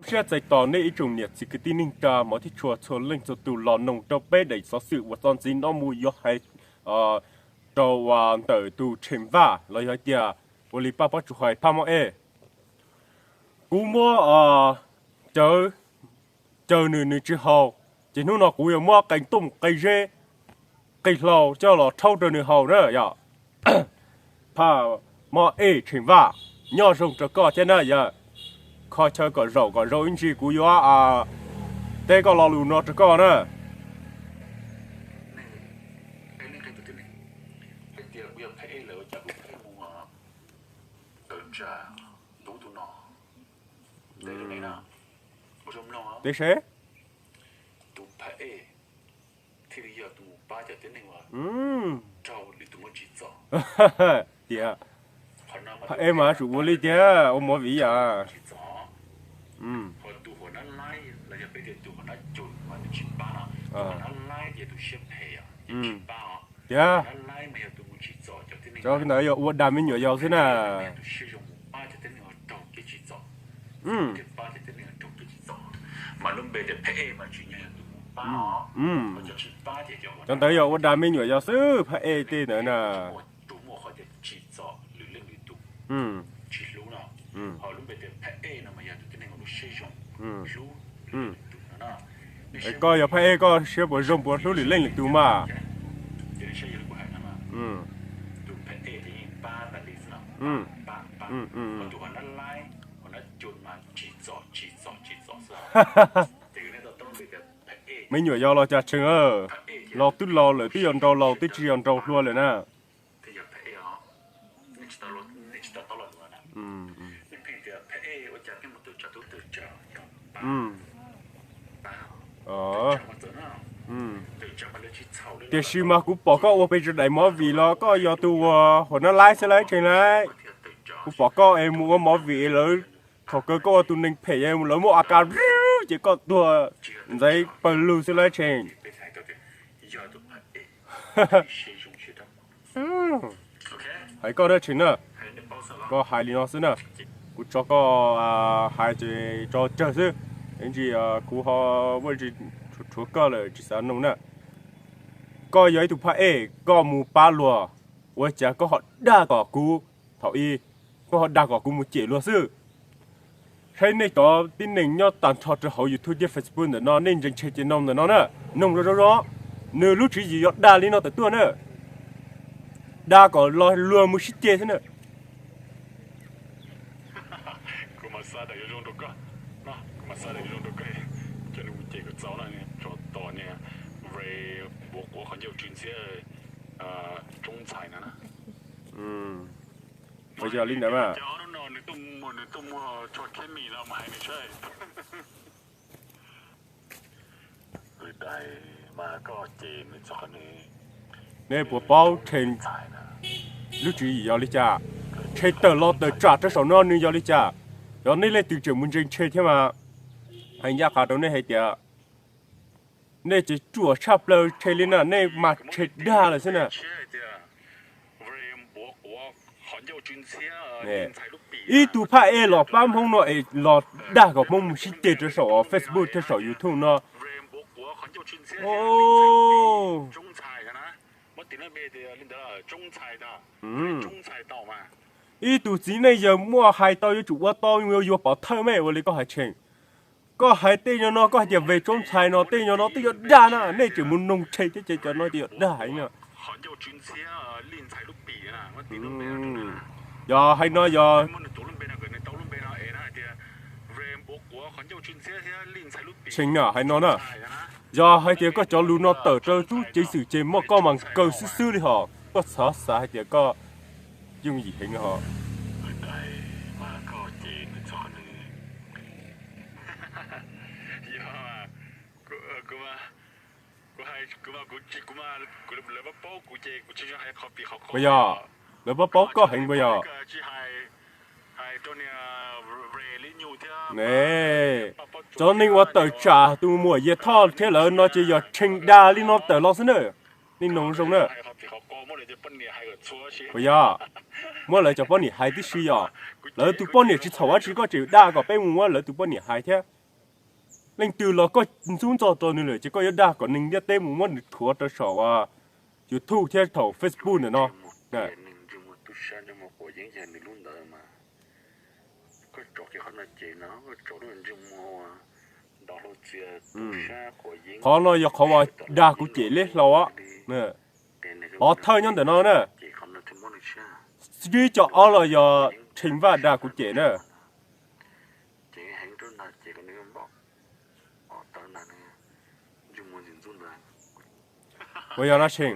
Zoo siab txais tos nej ib tsoom niam txiv kwv tij neej tsa hmov thiab tshua txhua leej txhua tus los noog rau peb daim xov xwm uas txog ntxiv no mus yuav hais rau ntawm tus Tsheej Vaj los yog hais tias ua li Paj Pob Tsuas hais Phaj Mob Ej. Kuv muab cawv, cawv nws nws tsis haus, ces hnub no kuv yuav muab qee tooj qee zeb, qee hlau coj los rhaub rau nws haus na yom. Phaj Mob Ej Tsheej Vaj, nyob zoo rau koj thiab na yom. Kho chaw kom zaum kom zoo ib ntsis kuv yuav teb koj lo lus no rau koj na. Teb seb. Tias, Phaj Ej mas tsum ua li tiag, ua movie yam. Tias, cov ntawd yog ua dag me nyuam yaus xwb na. Cov ntawd yog ua dag me nyuam yaus xwb, Phaj Ej tej ntawd na. Koj yog Phaj Ej koj siab puas zoo puas hlub lwm leej lwm tus mas? Me nyuam yaus los cas Tsheej, laus twb laus lawm, twb yuav nraus laus twb tsis yog nraus hluas lawm na. Tiam sis mas kuv pom koj ua pes tsawg daim movie los koj yog tus uas hua nab laib xwb lawm Tsheej lauj. Kuv pom koj es mus ua movie es lawv thaum kawg koj ua tus neeg phem es lawv muab AK ces koj tuag ntxeev pawg lug xwb lawm Tsheej. Hais koj dab tsi na, koj hais li no xwb na, kuv tso koj hais ces tso tsawg xwb, ib ntsis kuv ho muaj tsis tshuav koj lawm tsis xav noog na. Koj yog ib tug phaj ej koj mus pab luag, ua cas koj ho dag kom kuv, thaum ub koj ho dag kom kuv mus cem luag xwb. Saib nej cov tib neeg nyob tag nrho rau hauv YouTube thiab Facebook ntawm no nej ntseeg Tsheej ces noog ntawm no na, noog zoo zoo, nws lub tswv yim yog dag li no tawm tuaj na, dag kom luag mus sib ceg xwb na. Yog li ntawd mas nej puas paub Tsheej lub tswv yim yog li cas? Tsheej tawm los tawm tsam rau saum no nws yog li cas? Yog nej leej twg tseem mus ntseeg Tsheej thiab mas, hais ncaj qha rau nej hais tias nej ces ruam tshaj plaws Tsheej li na, nej mas Tsheej dag lawm xwb na. Ib tug phaj ej los pab Hmoob no es los dag kom Hmoob mus sib ceg rau saum Facebook thiab saum YouTube no. Ib tug txiv neej yawg muaj hais tau yuav tsum ua tau, yuav tsum ua tau yuav pov thawj me ua li koj hais Tsheej. Koj hais tej no no koj hais tias ve tsob ntxhais no tej no no twb yog dag na, nej tseem mus noog Tsheej thiab ces cov no ces yog dag heev na. Yog hais no yog Tsheej na hais no na, yog hais tias koj cov lus no tawm rau tub ceev xwm ces muaj koj mas kaw xwb xwb li hos, koj xav xav hais tias koj yooj yim heev no hos. Puas yog? Lawv pab paub koj heev puas yog? Ne, cov neeg uas tawm tsam tus muam Yias Thoj thiab lawv no ces yog Tsheej dag li no tawm los xwb na. Nej noog zoo na. Puas yog? Muab lawv cov poj niam hais tib si yom. Lawv tus poj niam tsis txhaum dab tsi koj tseem dag kom peb mus muab lawv tus poj niam hais thiab. Leej twg los koj ntxub ntxaug rau nws lawm ces koj yuav dag kom neeg ntiaj teb mus muab nws rhuav rau saum YouTube thiab thaum Facebook ntawm no. Qhov no yog qhov uas dag kuv cem liab hlau. Pov thawj nyob ntawm no na. Sib cov ob los yog Tsheej Vaj dag kuv cem na. Ua yog no Tsheej,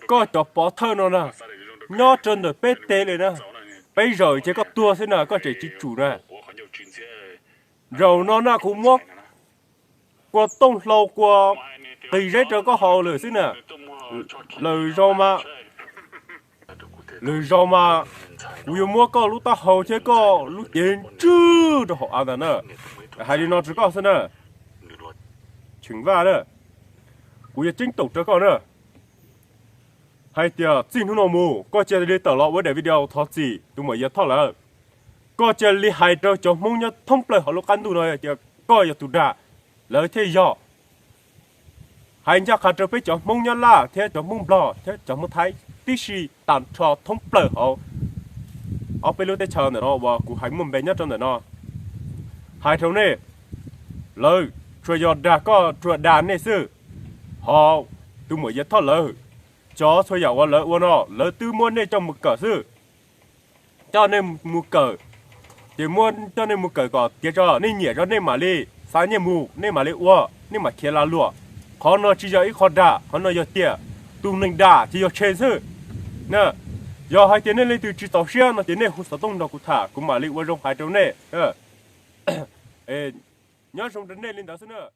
koj cov pov thawj no na, nyob rau ntawm peb teb li na, peb zaum ces koj tuag xwb na, koj tseem tsis tsum na. Zaum no na kuv muab kua tooj hlau kua qis zeb rau koj haus lawm xwb na. Lwm zaus mas, lwm zaus mas kuv yuav muab koj lub taub hau thiab koj lub cev ntswj rau hauv av ntag na. Hais li no rau koj xwb na, Tsheej Vaj na, kuv yuav ceeb toom rau koj na, hais tias txij hnub no mus koj cia li tawm los ua daim video thov txim tus muam Yawg Thoj lawm. Koj cia li hais rau cov Hmoob nyob thoob plaws hauv lub qab ntuj no tias koj yog tus dag lawv thiaj yog. Hais ncaj qha rau peb cov Hmoob nyob Laj thiab cov Hmoob Nplog thiab cov Hmoob Thaib tib si tag nrho thoob plaws hauv ob peb lub teb chaws ntawm no uas kuv hais muaj npe nyob rau ntawm no. Hais rau nej, lawv tsuas yog dag koj, tsuas dag nej xwb. Ho tus muam Yawg Thoj lawv, cov txhua yam uas lawv ua no lawv twb muab nej coj mus kawm xwb. Coj nej mus kawm, ces muab coj nej mus kawm kom tiav tso, nej nyiam tso nej mam li xa nyiaj mus, nej mam li ua, nej mam khiav lag luam. Qhov no tsis yog ib qho dag, qhov no yog tias tus neeg dag ces yog Tsheej xwb. Yog hais tias nej leej twg tsis txaus siab no ces nej hu xov tooj nrog kuv tham, kuv mam li ua zoo hais rau nej. Nyob zoo rau nej li ntawd xwb na.